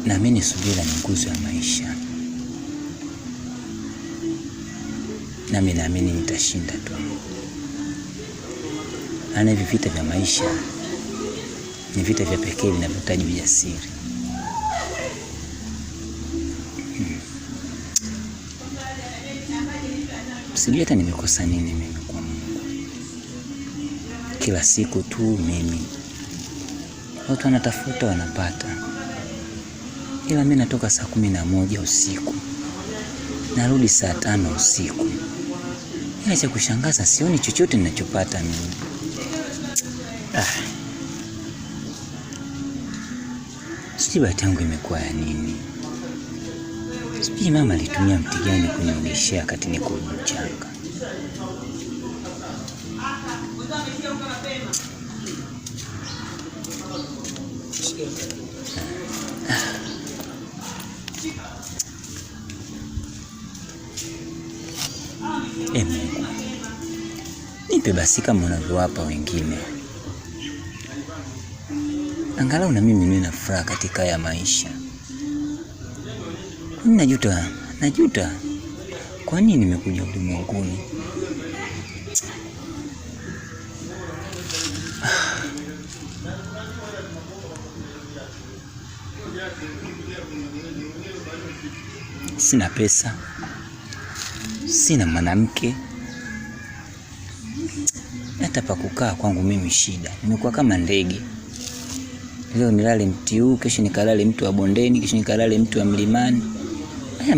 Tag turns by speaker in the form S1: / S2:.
S1: Naamini subira ni nguzo ya maisha, nami naamini nitashinda tu. Maana hivi vita vya maisha ni vita vya pekee vinavyohitaji ujasiri. Sijui hata nimekosa nini mimi kwa Mungu. Kila siku tu mimi, watu wanatafuta wanapata, ila mimi natoka saa 11 usiku narudi saa 5 usiku. Ila cha kushangaza sioni chochote ninachopata mimi. Ah, sijui bahati yangu imekuwa ya nini. Sijui mama alitumia mti gani kuniogeshea wakati niko mchanga. E Mungu, nipe basi kama unavyowapa wengine, angalau na mimi niwe na furaha katika haya maisha. Najuta, najuta kwa nini nimekuja ulimwenguni. Sina pesa, sina mwanamke, hata pa kukaa kwangu mimi shida. Nimekuwa kama ndege, leo nilale mti huu, kesho nikalale mti wa bondeni, kesho nikalale mti wa mlimani. Haya.